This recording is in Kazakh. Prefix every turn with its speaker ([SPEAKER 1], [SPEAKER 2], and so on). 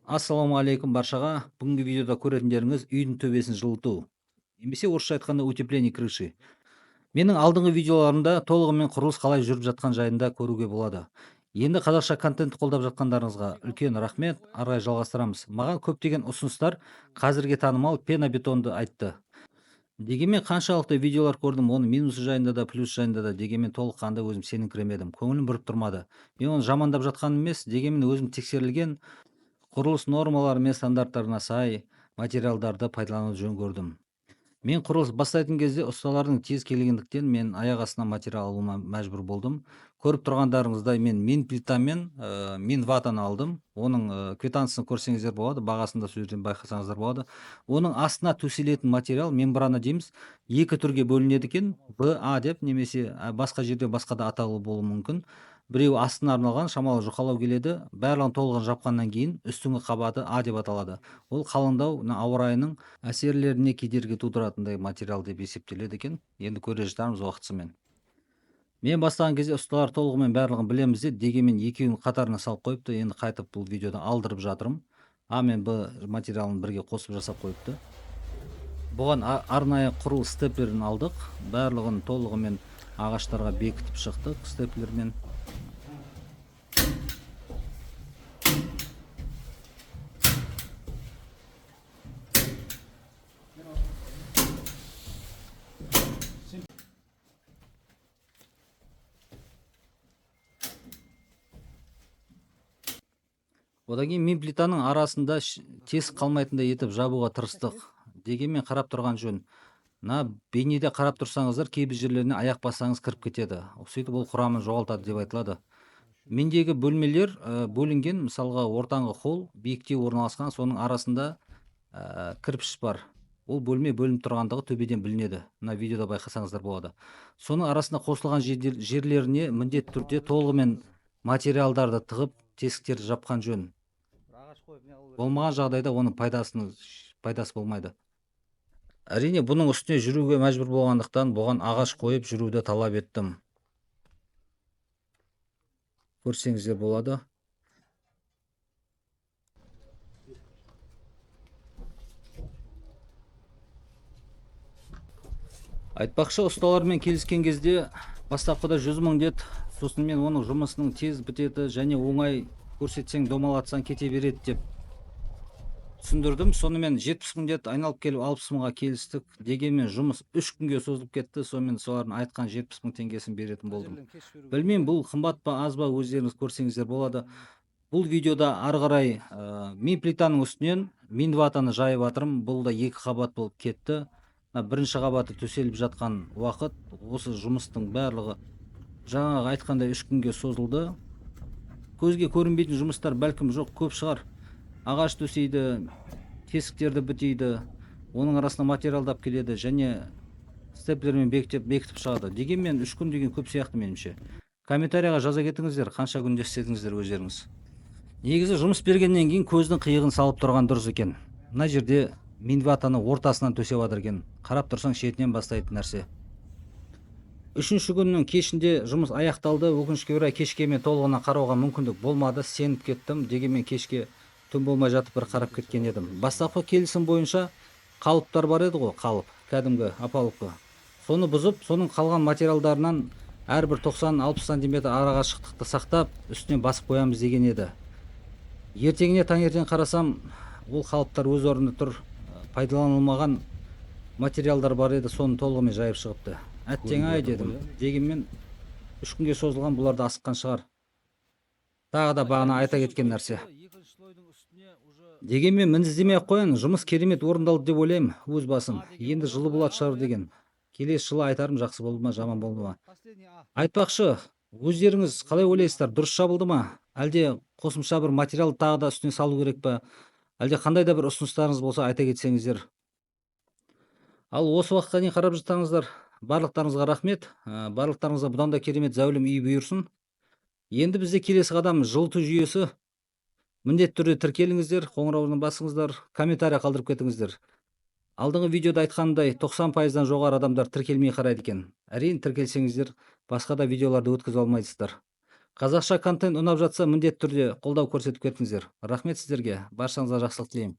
[SPEAKER 1] Ассалаумағалейкум баршаға. Бүгінгі видеода көретіндеріңіз үйдің төбесін жылыту. Немесе орысша айтқанда утепление крыши. Менің алдыңғы видеоларымда толығымен құрылыс қалай жүріп жатқан жайында көруге болады. Енді қазақша контент қолдап жатқандарыңызға үлкен рахмет. Ары қарай жалғастырамыз. Маған көптеген ұсыныстар қазірге танымал пенобетонды айтты. Дегенмен қаншалықты видеолар көрдім, оның минусы жайында да, плюс жайында да, дегенмен толыққанды өзім сеніңкіремедім. Көңілім бұрып тұрмады. Мен оны жамандап жатқаным емес, дегенмен өзім тексерілген құрылыс нормалары мен стандарттарына сай материалдарды пайдалануды жөн көрдім. Мен құрылыс бастайтын кезде ұсталардың тез келгендіктен мен аяқ астынан материал алуыма мәжбүр болдым. Көріп тұрғандарыңыздай мен плитамен ватаны алдым. Оның квитанциясын көрсеңіздер болады, бағасын да сол жерден байқасаңыздар болады. Оның астына төселетін материал мембрана дейміз, екі түрге бөлінеді екен, Б, А деп, немесе басқа жерде басқа да аталуы болуы мүмкін. Біреуі астына арналған, шамалы жұқалау келеді, барлығын толығын жапқаннан кейін үстіңгі қабаты А деп аталады. Ол қалыңдау, мына ауа райының әсерлеріне кедергі тудыратындай материал деп есептеледі екен. Енді көре жатармыз уақытысымен. Мен бастаған кезде ұсталар толығымен барлығын білеміз деді, дегенмен екеуін қатарына салып қойыпты. Енді қайтып бұл видеода алдырып жатырмын. А мен Б материалын бірге қосып жасап қойыпты. Бұған арнайы құрылыс степлерін алдық. Барлығын толығымен ағаштарға бекітіп шықтық степлермен. Одан кейін мен плитаның арасында тесік қалмайтындай етіп жабуға тырыстық. Дегенмен қарап тұрған жөн. Мына бейнеде қарап тұрсаңыздар, кейбір жерлеріне аяқ бассаңыз кіріп кетеді. Сөйтіп ол құрамын жоғалтады деп айтылады. Мендегі бөлмелер бөлінген, мысалға ортаңғы холл биіктеу орналасқан, соның арасында кірпіш бар. Ол бөлме бөлініп тұрғандығы төбеден білінеді. Мына видеода байқасаңыздар болады. Соның арасында қосылған жерлеріне міндетті түрде толығымен материалдарды тығып, тесіктерді жапқан жөн. Болмаған жағдайда оның пайдасы болмайды. Әрине, бұның үстіне жүруге мәжбүр болғандықтан бұған ағаш қойып жүруді талап еттім. Көрсеңіздер болады. Айтпақшы, ұсталармен келіскен кезде бастапқыда 100 мың деді. Сосын мен оның жұмысының тез бітеді және оңай көрсетсең домалатсаң кете береді деп түсіндірдім. Сонымен 70 мың деді, айналып келіп 60 мыңға келістік. Дегенмен жұмыс 3 күнге созылып кетті. Сонымен солардың айтқан 70 мың теңгесін беретін болдым. Білмеймін, бұл қымбат па, аз ба, өздеріңіз көрсеңіздер болады. Бұл видеода ары қарай мен плитаның үстінен минватаны жайып жатырмын. Бұл да екі қабат болып кетті. Мына бірінші қабаты төселіп жатқан уақыт, осы жұмыстың барлығы жаңағы айтқандай 3 күнге созылды. Көзге көрінбейтін жұмыстар бәлкім жоқ, көп шығар. Ағаш төсейді, тесіктерді бітейді, оның арасына материалдап келеді және степлермен бекітіп шығады. Дегенмен 3 күн деген көп сияқты меніңше. Комментарияға жаза кетіңіздер, қанша күнде істедіңіздер өздеріңіз. Негізі жұмыс бергеннен кейін көздің қиығын салып тұрған дұрыс екен. Мына жерде минватаны ортасынан төсеп жатыр екен. Қарап тұрсаң шетінен бастайтын нәрсе. Үшінші күннің кешінде жұмыс аяқталды. Өкінішке орай кешке мен толығынан қарауға мүмкіндік болмады. Сеніп кеттім. Дегенмен кешке түн болмай жатып бір қарап кеткен едім. Бастапқы келісім бойынша қалыптар бар еді ғой, қалып, кәдімгі опалубка. Соны бұзып, соның қалған материалдарынан әрбір 90-60 сантиметр арақашықтықты сақтап, үстінен басып қоямыз деген еді. Ертеңіне таңертең қарасам, ол қалыптар өз орнында тұр. Пайдаланылмаған материалдар бар еді, соны толығымен жайып шығыпты. Әттең ай дедім. Дегенмен 3 күнге созылған бұларды асыққан шығар. Тағы да бағана айта кеткен нәрсе. Дегенмен мініздемей ақ қояйын, жұмыс керемет орындалды деп ойлаймын өз басым. Енді жылы болады шығар деген. Келесі жылы айтарым жақсы болды ма, жаман болды ма. Айтпақшы, өздеріңіз қалай ойлайсыздар, дұрыс жабылды ма? Әлде қосымша бір материал тағы да үстіне салу керек пе? Әлде қандай да бір ұсыныстарыңыз болса айта кетсеңіздер. Ал осы уақытқа дейін қарап жатсаңыздар, барлықтарыңызға рахмет. Барлықтарыңызға бұдан да керемет зәулім үй бұйырсын. Енді бізде келесі қадам жылыту жүйесі. Міндетті түрде тіркеліңіздер, қоңырауын басыңыздар, комментария қалдырып кетіңіздер. Алдыңғы видеода айтқанымдай, 90%-дан жоғары адамдар тіркелмей қарайды екен. Әрине тіркелсеңіздер, басқа да видеоларды өткізе алмайсыздар. Қазақша контент ұнап жатса, міндетті түрде қолдау көрсетіп кетіңіздер. Рахмет сіздерге, баршаңызға жақсылық тілеймін.